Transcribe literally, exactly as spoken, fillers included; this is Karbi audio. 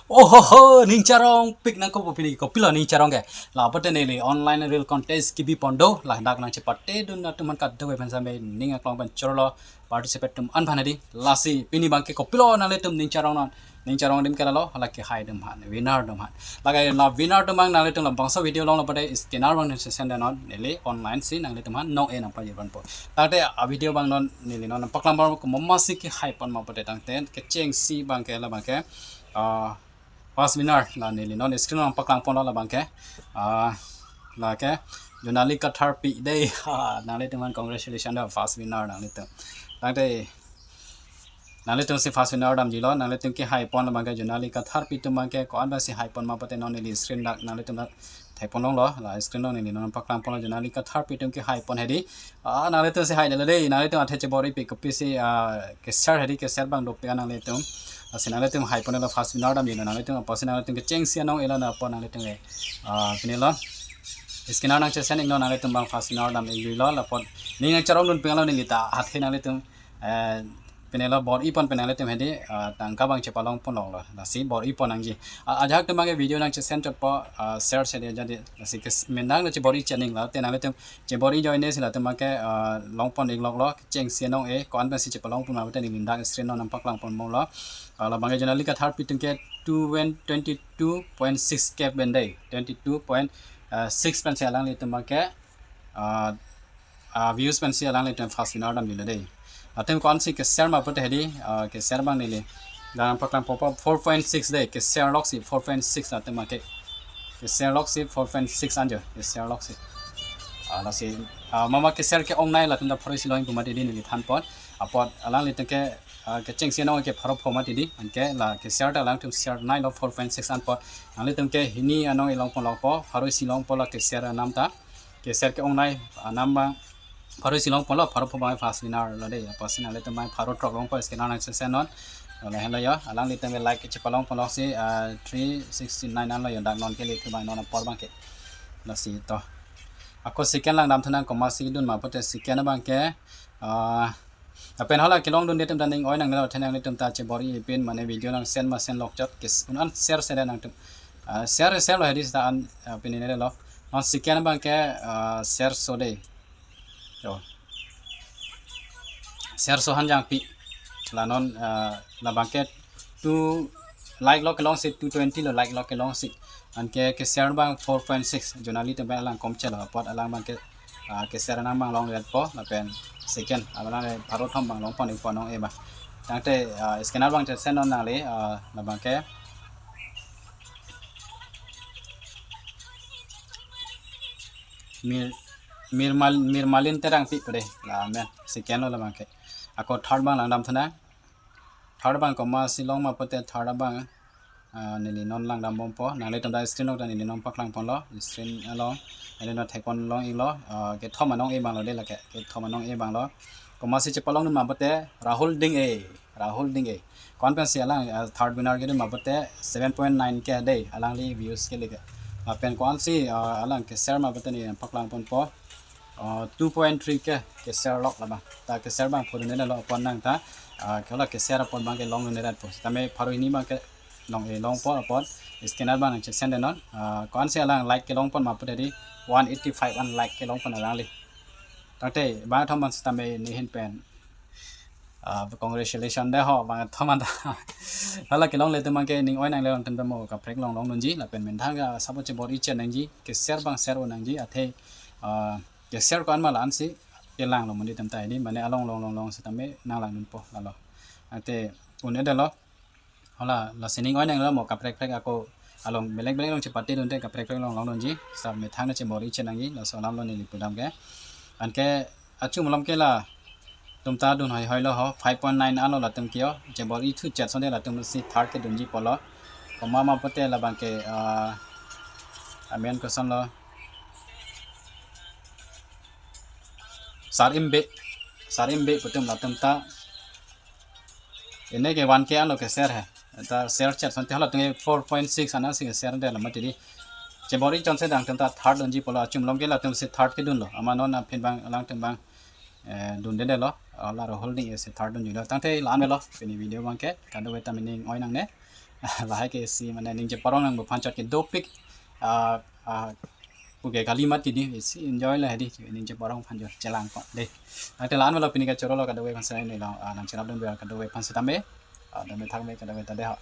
Ohoho, ning charongpik nangkok pini, kopilo ning charong ke. La pute neli online reel contest kebi pon do, ladak nangchepate dun atum aphan kadokave pen same ning aklong pen chorlo, participate atum an aphan hedi. Lasi pini abangke kopilo nanglitum ning charong non. Ning charong adim ke lalo, hala kehai atum aphan, winner atum aphan. Lake la winner atum abang nanglitum labangso video along lapu scanner abang nangchesend non, neli online si nanglitum aphan nong-e nangpajir ponpo. Tangte a video abang non neli non nangpaklang pon, komatsi kehai pon ma pute tangte kechengsi abangke labangke, ah, first winner la neli non screen along nangpaklang ponlo labangke. Ah, lake Jonali Katharpi dei. Ha, nanglitum aphan congratulations do first winner nanglitum. Tangte nanglitum si first winner damjilo, nanglitum kehai pon labangke Jonali Katharpi atum abangke ko-an pensi hai pon ma pute non neli screen dak nanglitum dak thai pon longlo, la screen along neli non nangpaklang ponlo Jonali Katharpi atum kehai pon hedi. Ah, nanglitum si hai delo dei, nanglitum athe chebor-ipik kopisi, ah, ke-share hedi, ke-share abang dopik nanglitum. Lasi nanglitum hai pon lo first winner damjilo nanglitum, apotsi nanglitum kechengsi anong-e lo na apot nanglitum le. Ah, pini lo. Scanner nangchesend iknon nanglitum abang first winner dam-iklo, la apot ning nangcharong dunpik lo neli ta athe nanglitum, eh, pini lo bor-i pon pen nanglitum hedi, ah, tangka abang chepalong pon longlo. Lasi bor-i pon nangji. Ah, ajahak atum abangke video nangchesend chotpo, ah, share share dia jadi. Lasi kes mendang lo chebor-i chening lo, te nanglitum chebor-i ajoine si latum abangke, ah, long pon-ik loklo, chengsi anong-e, ko-an pensi chepalong pon ma pute neli dak screen along nangpaklang pon molo. Ah, labangke Jonali Katharpi atum ke two twenty-two point six K pen dei, twenty-two point six pensi alanglitum abangke, ah, ah, views pensi alanglitum first winner damjilo dei. Latum ko-ansi ke-share ma pute hedi, ah, ke-share abang neli dak nangpaklang ponpo, four point six dei, ke-share loksi four point six latum abangke. Ke-share loksi four point six anjo, ke-share loksi. Ah, lasi, ah, mama ke-share ke-ongnei latum ta pharo isi long pu mati di neli than pon. Apot alanglitum ke, ah, kechengsi anong ke pharo pho mati di, anke la ke-share ta alangtum share neilo four point six an apot. Nanglitum ke hini anong-e long pon longpo, pharo isi longpo la ke-share anam ta. Ke-share ke-ongnei anam abang pharo isi long ponlo, pharo pho abang first winner lo dei. Apotsi nanglitum abang pharo throk longpo scanner nangchesend non. Lo lahenlo yo, alanglitum ke like chepalong pon loksi, ah, three sixty-nine anlo yo, dak non kele ke abang non apor abangke. Lasi to. Ako second lang damthunang komatsi dun ma pute second abangke, ah, lapen hala kelong dunde atum ta ning oi nangnelo, athe nanglitum ta chebor-i pin mane video nangsend ma send lok chot ke s-, un an share share nangtum. Ah, share share lo hedi seta an, ah, pini nelo. Non second abangke, ah, Serso dei. Yo. Serso Hanjangpi. La non, ah, labangke two like lo kelongsi, two twenty lo like lo kelongsi. Anke ke-share abang four point six. Jonali atum abang alang komchelo apot alang abangke, ah, ke-share anam abang longledetpo lapen second abang le pharo thom abang long pon-ikpo anong-e abang. Tangte, ah, scanner abang chesend non nangli, ah, labangke Mir, Mirmal, Mirmalin Terangpi pu dei, la amen, second lo labangke. Ako third abang lang damthunang. Third abang komatsi long ma pute third abang, ah, neli non lang dam bompo. Nanglitum ta screen along ta neli non paklang ponlo. Screen along neli non thek pon long-iklo. Ah, kethom anong-e abang lo dei lake. Kethom anong-e abang lo. Komatsi chepalong dun ma pute Rahul Ding-e. Rahul Ding-e. Ko-an pensi alang, ah, third winner kedun ma pute seven point nine K dei, alangli views kele ke. Lapen ko-ansi, ah, alang ke-share ma pute neli paklang ponpo. Ah, two point three K ke-share lok labang. Ta ke-share abang photo nelo apot nang ta, ah, ke hala ke-share apot abangke longledetpo. Tame pharo hini abangke long-e longpo apot scanner abang nangchesend non. Ah, ko-ansi alang like kelong pon ma pute di one eighty-five an like kelong pon alangli. Tangte bangthom an sitame nehin pen, ah, congratulations dei ho, bangthom an ta. Hala kelongle atum abangke ning oi nangle atum ta mo kaprek long longdunji lapen methang ke support chebor-i chot nangji, ke-share abang share-o nangji, athe, ah, ke-share ko-an ma la-ansi kelanglo monit atum ta hedi, mane along long long long sitame nanglang dunpo lalo. Athe un-edetlo. Hala, lasi ning oi nangle mo kaprek prek ako along belek belek along chepate dunte kaprek prek long longdunji. Sa methang ta chebor-i chot nangji, laso alam lo neli pudam ke. Anke achum malom ke latum ta dun hoi hoi lo ho, five point nine anlo latum ke yo. Chebor-i thu chot sonte latum si third kedunji pulo. Komat ma pute labangke, ah, amen koson lo. Sarimbe, Sarimbe pu atum latum ta. Ene ke one K anlo ke-share he. Ta share chot sonte halatum ke four point six an si ke-share detlo mati di. Chebor-i chotsi dang atum ta third dunji pulo, achum malom ke latum si third kedunlo. Amat non aphi abang alangtum abang, eh, dundedetlo. Hala Rahul Ding-e si third dunjilo. Tangte la-an lo pini video abangke. Kadokave ta ning oi nangne. Lahai ke isi mane ningje parong nang aphan chot ke dopik, ah, ah, puke kalimat ke dei, isi enjoy lahai dei, ningje parong aphan chot chelangkok dei. Nangte la-an lo pini kachoro lo kadokave aphan seta, neli lo, ah, nangcherap dun ber kadokave aphan setame, ah, dame thakme kadokave ta dei ho.